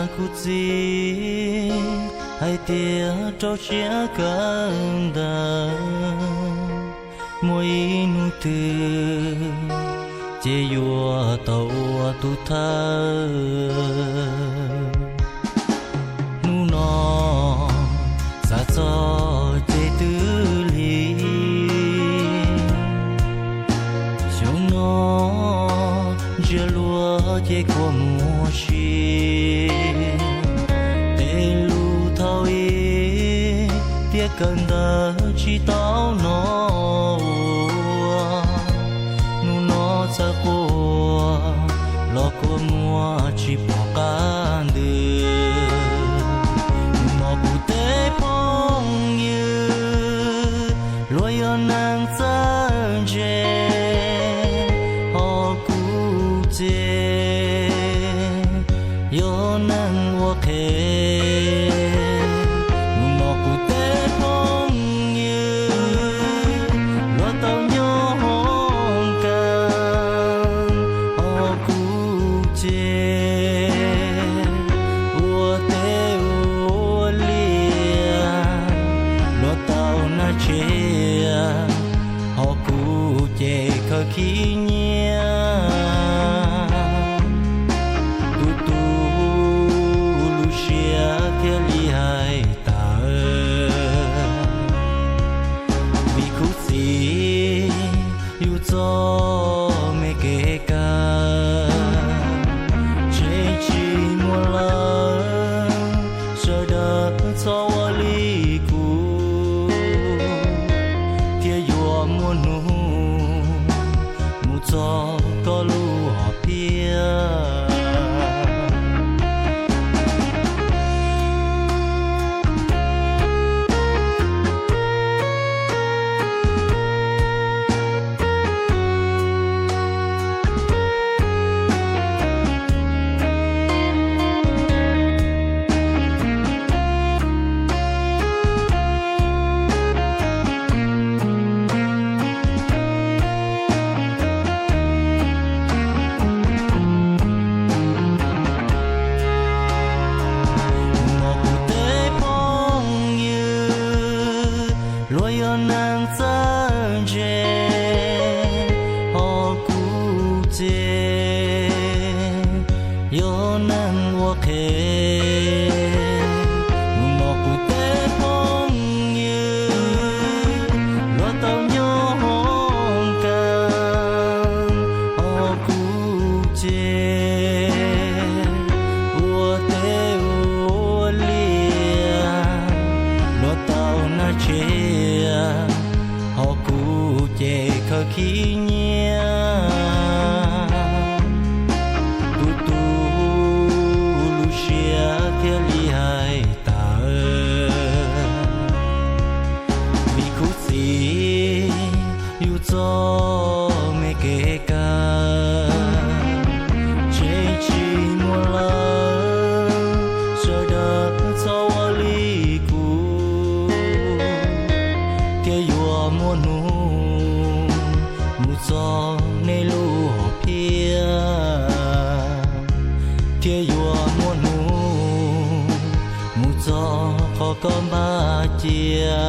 Kuv txiv hais tias rau siab kawm ntawv, muaj ib hnub twg ces yuav tau ua tus thawj. Hnub no xav txog ces twb lig, xyoo no ntsia luag ces kua muag si. Tej lus thaum ub thiab kawm ntawv tsis tau hnov ua, hnub no txawm quaj los kua muag tsis pom qab ntws. Hnub no kuv tej phooj ywg luag yog neeg txawj ntse, ho kuv ces yog neeg ua qhev. Hnub no kuv tej phooj ywg luag tau nyob hoob kas, ho kuv ces ua teb ua liaj, luag tau nab tsev, ho kuv ces khaws khib nyiab. Tu tu lub siab thiaj li hais tawm, vim khuv xim yus txoj me kev kawm, tseem tsis muaj lawm. Sawv daws txhob ua li kuv, thiaj yuav muaj hnub mus txog koj lub hom phiaj. Hnub no kuv tej phooj ywg luag yog neeg txawj ntse, ho kuv ces yog neeg ua qhev. Hnub no kuv tej phooj ywg luag tau nyob hoob kas, ho kuv ces ua teb ua liaj, luag tau nab tsev, ho kuv ces khaws khib nyiab. Tu tu lub siab thiaj li hais tawm, vim khuv xim yus txoj me kev kawm, tseem tsis muaj lawm. Sawv daws txhob ua li kuv, thiaj yuav muaj hnub mus txog nej lub hom phiaj, thiaj yuav muaj hnub mus txog qhov koj npaj cia.